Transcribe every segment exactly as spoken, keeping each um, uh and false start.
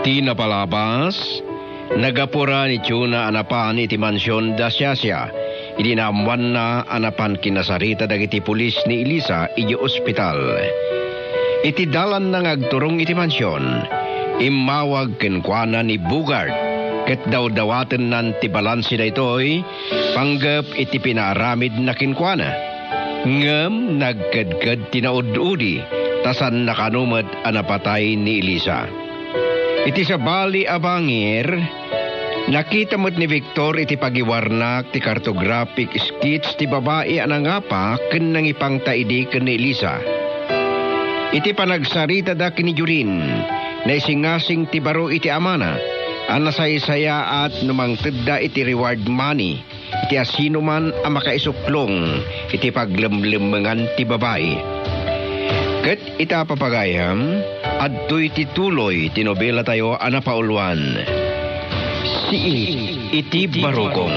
Ti napalabas, nagapura ni Jonah a napan iti mansion da Siasia, idi naammoanna a napan kinasarita dagiti pulis ni Elisa idiay ospital. Iti dalanna nga agturong iti mansion, immawag kenkuana ni Bogart, ket dawdawatennan ti balanse daytoy, panggep iti pinaaramidna kenkuana. Ngem nagkedked ti naud-udi, ta saannakano met a napatay ni Elisa. Iti sabali a bangir, nakita met ni Victor iti pagiwarnak ti cartographic sketch ti babai a nangapa ken nangipangta idi ken ni Elisa. Iti panagsaritada ken ni Jorin, naisingasing ti baro iti amana a nasaysayaat no mangtedda iti reward money iti asinoman a makaisuplong iti paglemlemmengan ti babai. Ket ita, papagayam, adtoy ti tuloy ti nobelatayo a napauluan, Siit iti Barukong.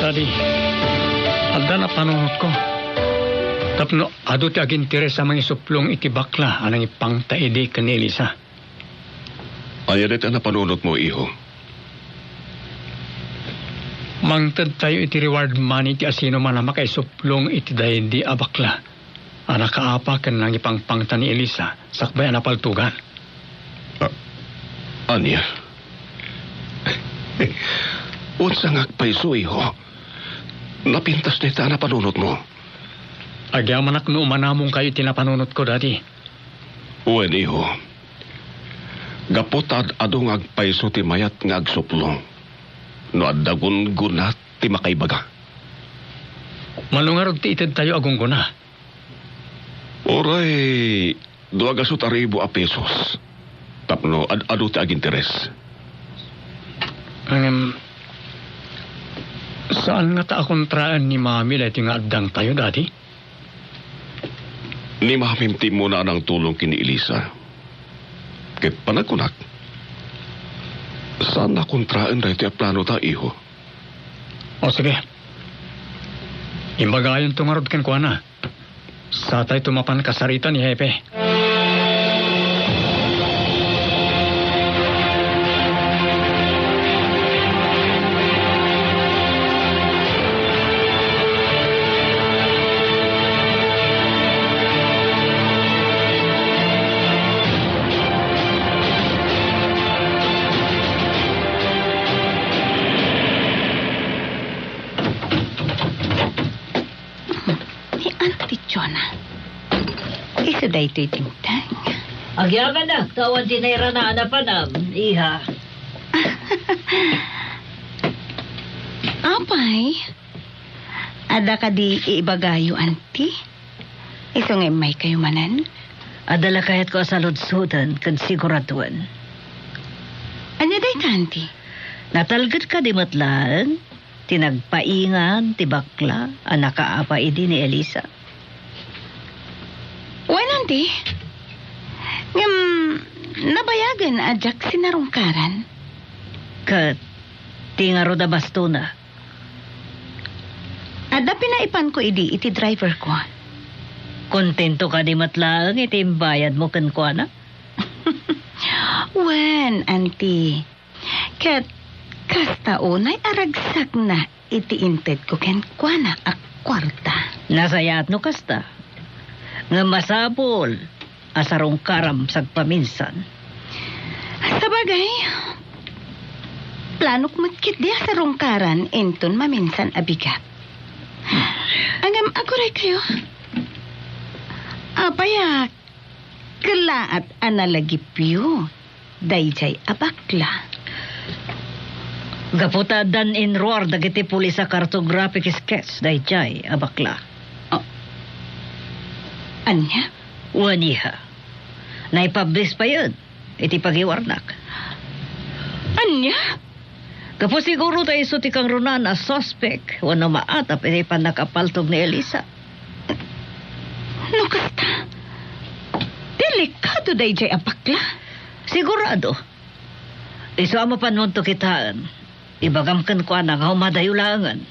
Daddy, adda napanunotko. Tapno adu ti aginteres a mangisuplong iti bakla a nangipangta idi ken ni Elisa. Ania dayta a napanunotmo, iho? Mangtedtayo iti reward money ti asinoman a makaisuplong iti daydi a bakla a nakaapa ken nangipangpangta ni Elisa sakbay a napaltogan. Ah, ania? Unsa nga agpayso, iho? Napintas dayta a napanunotmo. Agyamanak no umanamongkayo iti napanunotko, Daddy. Wen, iho. Gapu ta ad-adu nga agpayso ti mayat nga agsuplong no adda gunggona ti makaibaga. Mano ngarud ti itedtayo a gunggona? Uray dua gasut a ribu a pesos. Tapno ad-adu ti aginteres. Ngem, saan ngata a kontraen ni Mami daytoy nga addangtayo, Daddy? Ni Mamim ti immuna a nangtulong ken ni Elisa. Ket panagkunak, saan a kontraen daytoy a planota, iho. O, sige. Imbagayonto ngarud kenkuana. Satayto mapan kasarita ni Hepe. Ni Auntie Jonah. Isu daytoy Tingtang. Agyamanak, ta awan ti nairana a napanam, iha. Apay, adda kadi ibagayo, Auntie? Isu nga immaykayo manen? Adda la kayatko a saludsoden ken siguraduen. Ania dayta, Auntie? Natalged kadi met laeng ti nagpaingan ti bakla a nakaapa idi ni Elisa? Wen, Auntie. Ngem nabayagen a diak sinarungkaran. Ket ti ngarud a bastona? Adda pinaipanko idi iti driverko. Kontento kadi met laeng iti imbayadmo kenkuana? Wen, Auntie. Ket kasta unay a ragsakna iti intedko kenkuana a kuarta. Nasayaat no kasta. Ngem masapul a sarungkaram sagpaminsan. Sabagay, planok met ketdi a sarungkaran inton maminsan a bigat. Ngem aguraykayo, apay a kellaat a nalagipyo daydiay a bakla? Gapu ta addan inruar dagiti pulis a cartographic sketch daydiay a bakla. Oh. Ania? Wen, iha. Naipabbis payen iti pagiwarnak. Ania? Gapu siguro ta isu ti kangrunaan a suspek wenno maatap iti pannakapaltog ni Elisa. No kasta, delikado daydiay a bakla. Sigurado. Isu a mapanmonto kitaen. Ibagam kenkuana nga umadayo laengen.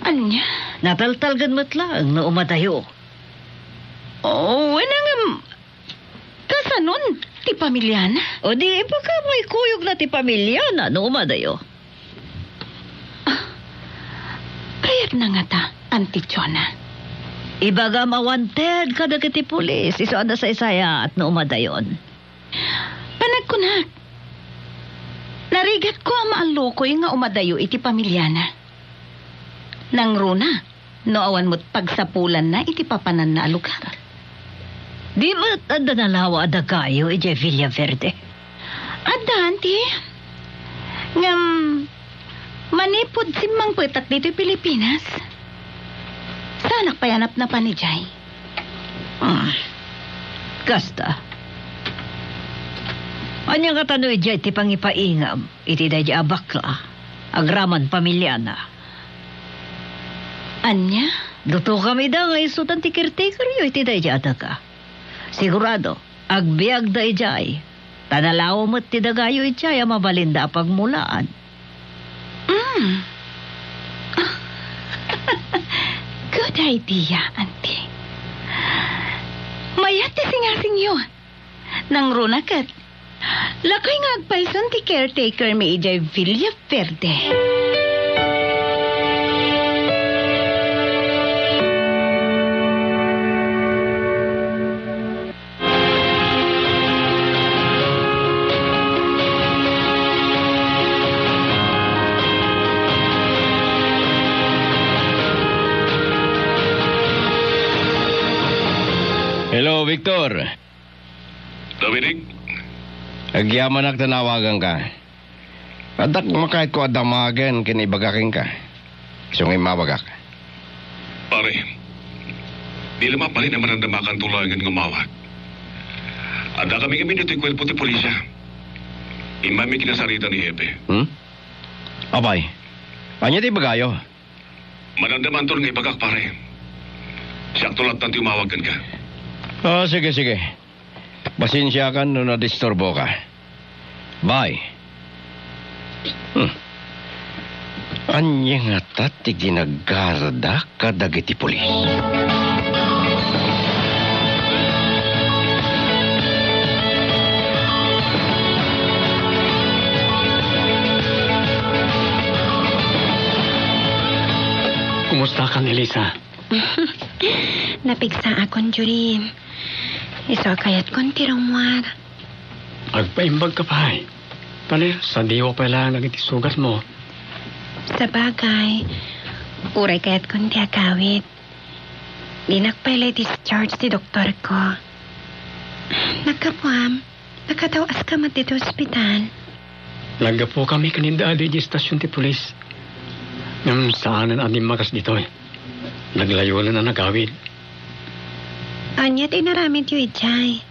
Ania? Nataltalgen met laeng no umadayo. Oh, wen a ngem, kasanon ti pamiliana? O di, ibagam a ikuyogna ti pamiliana no umadayo. Ah, kayatna ngata, Auntie Chona? Ibagam a wanted kadagiti pulis, isu a nasaysayaat no umadayon. Panagkunak, narigatko a maallukoy nga umadayo iti pamiliana. Nangruna, no awan met pagsapulanna iti papananna a lugar. Di met adda nalawa a dagayo idiay Villaverde? Adda, Auntie. Ngem, manipud simmangpetak ditoy Pilipinas, saanak pay a napnapan idiay. Ah, kasta. Ania ngata no idiay ti pangipaingam iti daydi a bakla, agraman pamiliana? Ania? Dutokam ida nga isudan ti caretakeryo iti daydi a daga. Sigurado, agbiagda idiay. Ta nalawa met ti dagayo idiay a mabalinda a pagmulaan. Mm. Good idea, Auntie. Mayat ti singasingyo. Nangruna ket, lakay nga agpayson ti caretakermi idiay Villa Verde. Hello, Victor. Dominic? Agyamanak ta nawaganka. Addak makayatko a damagen ken ibaga kenka. Isu nga immawagak. Pare, di la mabalin a manandamakanto laengen nga umawag. Addakami ngamin ditoy kuerpo ti pulisya. Immaymi ti nasarita ni Hepe. Hmm? Apay, ania ti ibagayo? Manandamanto nga ibagak, pare. Siakto lattan ti umawag kenka. Ah, sige, sige. Pasensiakan no nadisturboka. Bye. Hmm. Ania ngata ti ginagarda kadagiti pulis? Kumustakan, Elisa? Napigsaakon, Jorin. Isu a kayatkon ti rummuar. Agpaimbagka pay. Pali, sadiwa pay laeng dagiti sugatmo. Sabagay, uray kayatkon ti agawid. Dinak pay la i-discharge ti doktorko. Naggapuam, nakadaw-aska met ditoy ospital. Naggapukami ken ni Daddy idiay estasion ti pulis. Ngem saanen a dimmakas ditoy. Naglayonen a nagawid. Ania ti inaramidyo idiay?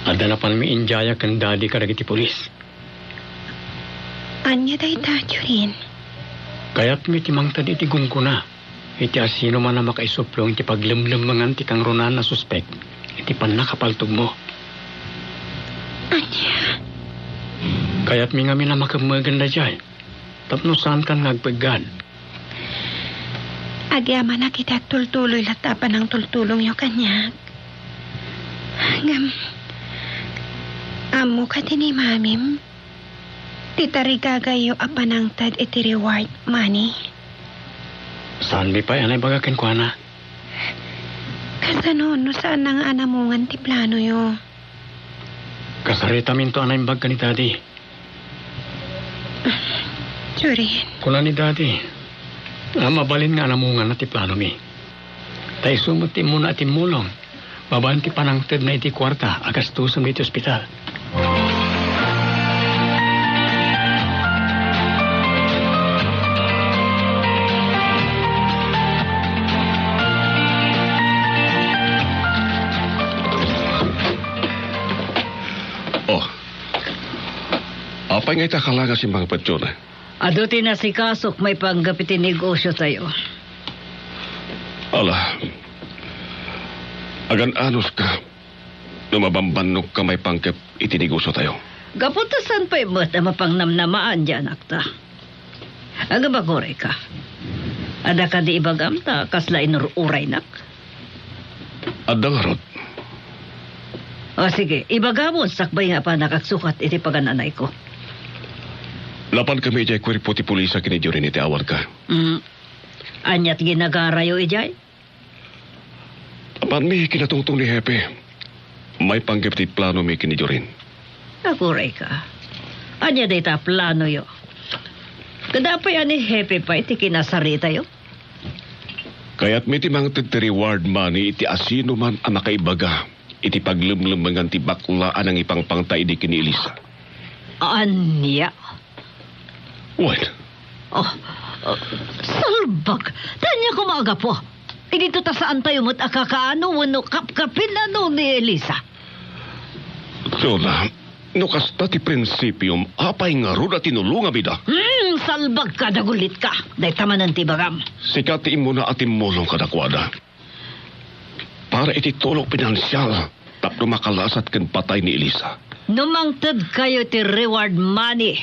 Adda napanmi indiaya ken Daddy kadagiti pulis. Ania dayta, Jorin? Kayatmi ti mangted iti gunggona iti asinoman a makaisupplong iti paglemlemmengan ti kangrunaan a suspek iti pannakapaltogmo. Ania? Kayatmi ngamin a makemmegen daydiay tapno saankan nga agpeggad. Agyamanak iti agtultuloy latta a panangtultulongyo kaniak. Ngem, ammoka ti ni Mamim ti tarigagayyo a panangted iti reward money. Saanmi pay a naibaga kenkuana? Kasano no saanna nga anamongan ti planoyo? Kasaritaminto a naimbag ken ni Daddy. Jorin. Kuna ni Daddy a mabalin nga anamonganna ti planomi. Ta isu met ti immuna a timmulong babaen ti panangtedna iti kuarta a gastusen iti ospital. Oh. Apay nga ita kala nga simmangpet, Chona? Adu ti nasikasok maipanggep iti negosiotayo. Ala, agan-anuska no mabambannogka maipanggep iti negosiotayo. Gapu ta saan pay met a mapangnamnamaan ti anakta? Agbaguray ka. Adda kadi ibagam ta kasla inur-uraynak? Adda ngarud. O, sige, ibagam sakbay nga apanak agsukat iti pagan-anayko. Napankami idiay kuerpo ti pulis a ken ni Jorin iti awan ka. Mm. Ania ti ginagarayo idiay? Apanmi kinatungtong ni Hepe. Maipanggep ti planomi ken ni Jorin. Aguray ka. Ania dayta planoyo? Ket apay a ni Hepe pay ti kinasaritayo? Kayatmi ti mangted ti reward money iti asinoman a makaibaga iti paglemlemmengan ti bakla a nangipangpangta idi ken ni Elisa. Ania? Wen. Oh, oh, salbag! Ania koma a gapu? Idinto ta saantayo met a kakaano wenno kapkapinano ni Elisa? Jonah, no kasta ti prinsipiom, apay ngarud a tinulongamida? Hmm, salbag ka, dagulit ka. Dayta manen ti ibagam. Sika ti immuna a timmulong kadakuada. Para iti tulong pinansial tapno makalasat ken patay ni Elisa. No mangted kayo ti reward money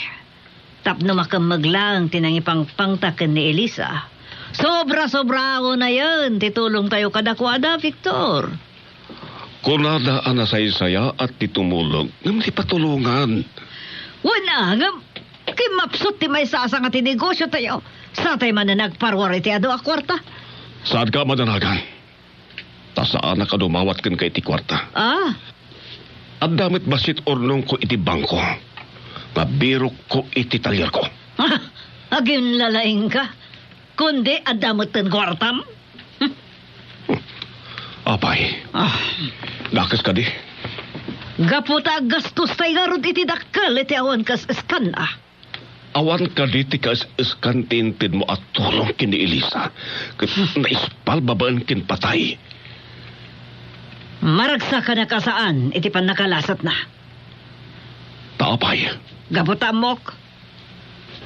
tapno makemmeg laeng ti nangipangpangta ken ni Elisa, sobra-sobraonayen ti tulongtayo kadakuada, Victor. Kunada a nasaysayaat ti tumulong ngem di patulongan. Wen a, ngem kimmapsut ti maisasanga ti negosiotayo. Satay manen agparuar iti adu a kuarta. Saanka a madanagan. Ta saanak a dumawat kenka iti kuarta. Ah? Adda met bassit urnongko iti bangko nga birokko iti talierko. Ah, aginlalaingka. Kundi adda metten kuartam? Apay. Ah. Dakes kadi? Gapu ta aggastos tay ngarud iti dakkel iti awan kas-eskan, ah. Awan kadi ti kaes-eskan ti intedmo a tulong ken ni Elisa ket naispal babaen ken patay? Maragsakanak a saan iti pannakalasatna. Ta apay? Gapu ta ammok,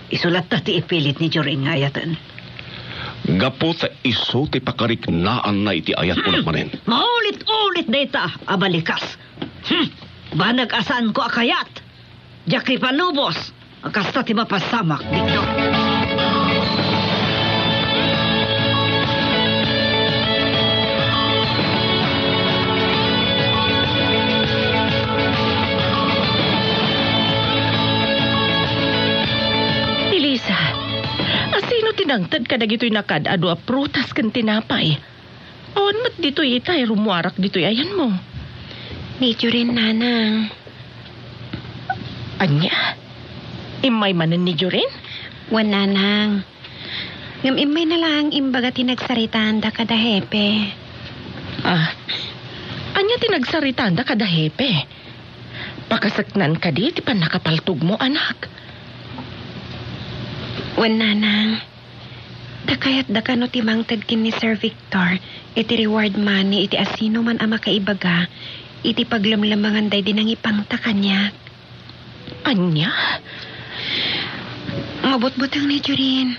isu latta ti ipilit ni Jorin nga ayaten. Gapu ta isu ti pakariknaanna iti ayatko manen. Maulit-ulit dayta a balikas. Hmm. Banag a saanko a kayat. Diak ipalubos a kasta ti mapasamak, Victor. Elisa, asino ti nangted kadagitoy nakad-adu a prutas ken tinapay? Awan met ditoy itay, rummuarak ditoy ayanmo. Ni Jorin, nanang. Ania? Immay manen ni Jorin? Wen, nanang. Ngem immayna laeng imbaga ti nagsaritaanda kada hepe. Ah, ania ti nagsaritaanda kada hepe? Pakaseknan kadi ti pannakapaltogmo, anak? Wen, nanang. Ta kayatda kano ti mangted ken ni Sir Victor iti reward money iti asinoman a makaibaga iti paglemlemmengan daydi nangipangta kaniak. Ania? Mabutbuteng ni Jorin.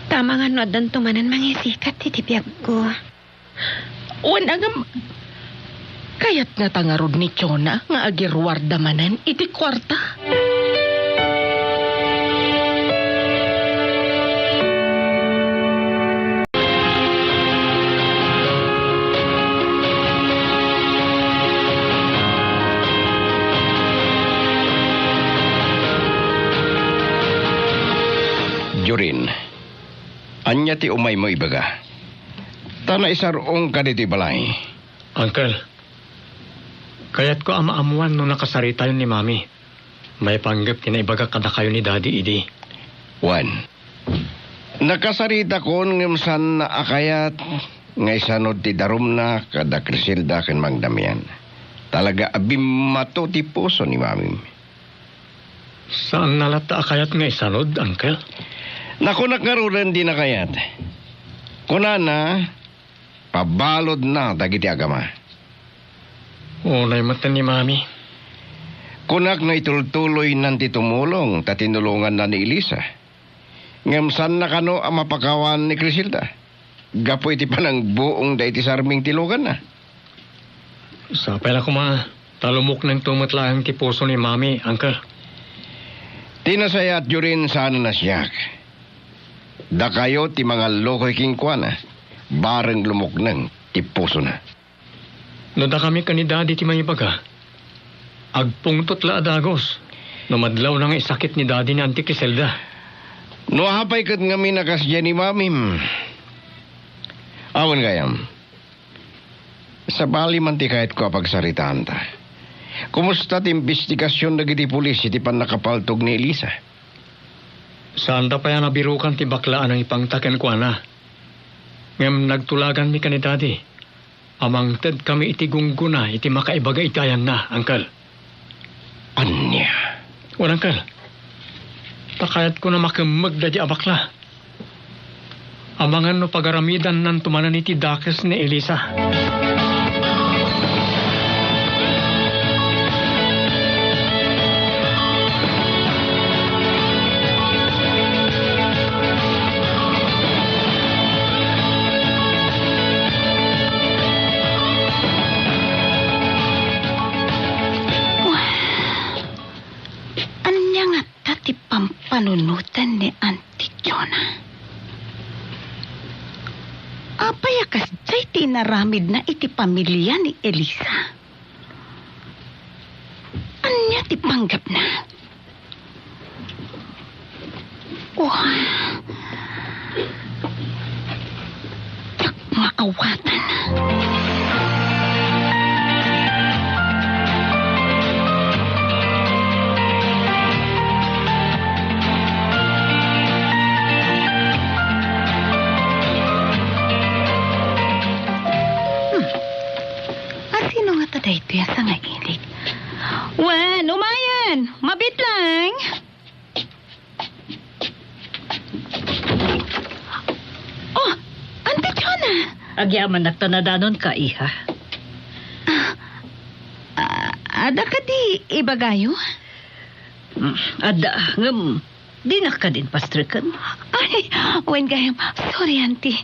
Ta amangan no addanto manen mangisikat iti biagko. Wen a ngem, kayatna ta ngarud ni Jonah nga agiruarda manen iti kuarta? Jorin, ania ti umaymo ibaga? Ta naisar-ongka ditoy balay. Uncle, kayatko a maammoan no nakasaritayon ni Mami. Maipanggep ti naibaga kadakayo ni Daddy idi. Wen, nakasaritakon ngem saanna a kayat nga isanud ti darumna kada Criselda ken Mang Damian. Talaga a bimmato ti puso ni Mamim. Saanna latta a kayat nga isanud, Uncle? Nakunak ngaruden dina kayat. Kunana, pabaludna dagiti agama. Unay met ni Mami. Kunak no itultuloynan ti tumulong ta tinulonganna ni Elisa. Ngem saanna kano a mapakawan ni Criselda gapu iti panangbuongda iti sarming ti luganna? Sapay la koma, Ta lumuknengto met laeng ti puso ni Mami, Uncle. Ti nasayaat, Jorin, saan a nasiak. Dakayo ti mangallukoy kenkuana, bareng lumukneng ti pusona. No dakami ken ni Daddy ti mangibaga, agpungtot la a dagus no madlawna nga isakit ni Daddy ni Auntie Criselda. No apay ket ngamin a kasdiay ni Mamim. Awan gayam. Sabali man ti kayatko a pagsaritaanta. Kumusta ti imbestigasion dagiti pulis iti pannakapaltog ni Elisa? Saanta pay a nabirukan ti bakla a nangipangta kenkuana. Ngem nagtulaganmi ken ni Daddy a mangtedkami iti gunggona iti makaibaga iti ayanna, Uncle. Ania? Wen, Uncle. Ta kayatko a makemmeg daydi a bakla. Amangan no pagaramidannanto manen iti dakes ni Elisa. Ania ngata ti pampanunotan ni Auntie Jonah? Apay a kasdiay ti inaramidna iti pamilia ni Elisa? Ania ti panggepna? Oh. Diak maawatan. Hmm. Asino ngata daytoy a sangailik? Wen, umayen! Mabiit laeng! Oh, Auntie Jonah! Agyamanak ta nadanonka, iha. Ah, ah, adda kadi ibagayo? Mm, adda, ngem dinak kadin pastreken. Ay, wen gayam. Sorry, Auntie.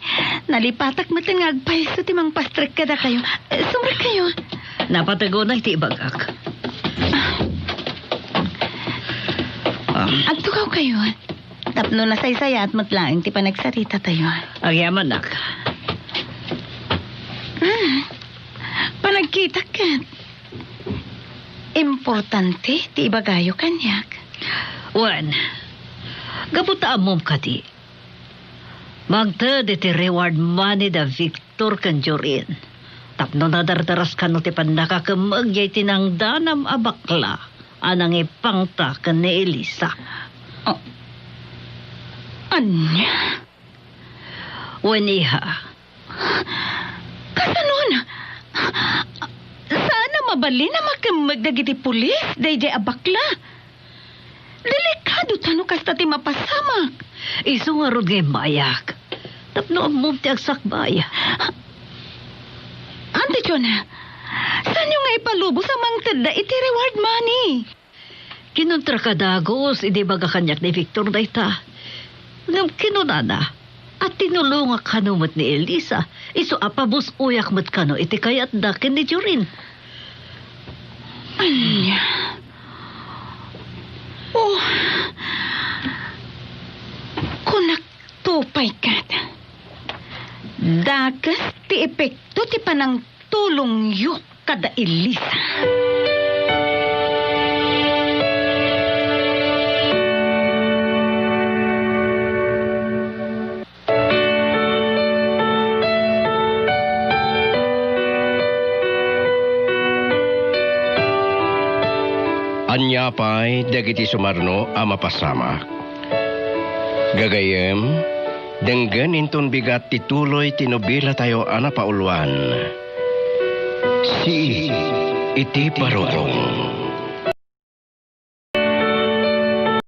Nalipatak metten nga agpayso ti mangpastrek kadakayo. Eh, sumrekkayo. Napateg unay ti ibagak. Ah. Agtugawkayo. Tapno nasaysayaat met laeng ti panagsaritatayo. Agyamanak. Ah, panagkitak ket. Importante ti ibagayo kaniak. Wen, gapu ta ammom kadi, mangted iti reward money da Victor ken Jorin tapno nadardaras kano ti pannakakemmeg iti nangdanam a bakla a nangipangta ken ni Elisa. Oh. Ania? Wen, iha. Kasanon? Saan a mabalin a makemmeg dagiti pulis daydiay a bakla. Delikado ta no kasta ti mapasamak. Isu ngarud nga immayak. Tapno ammom ti agsakbay. Auntie Jonah, saanyo nga ipalubos a mangtedda iti reward money? Kinuntraka dagus idi ibaga kaniak ni Victor dayta. Ngem kinunana a tinulongak kano met ni Elisa, isu a pabus-oyak met kano iti kayatda ken ni Jorin. Ania? Oh. Kunak to pay ket. Dakes ti epekto ti panang tulongyo kada Elisa. Ania pay dagiti sumarno a mapasamak? Gagayyem, denggen inton bigat ti tuloy ti nobelatayo a napauluan, Sii iti Barukong.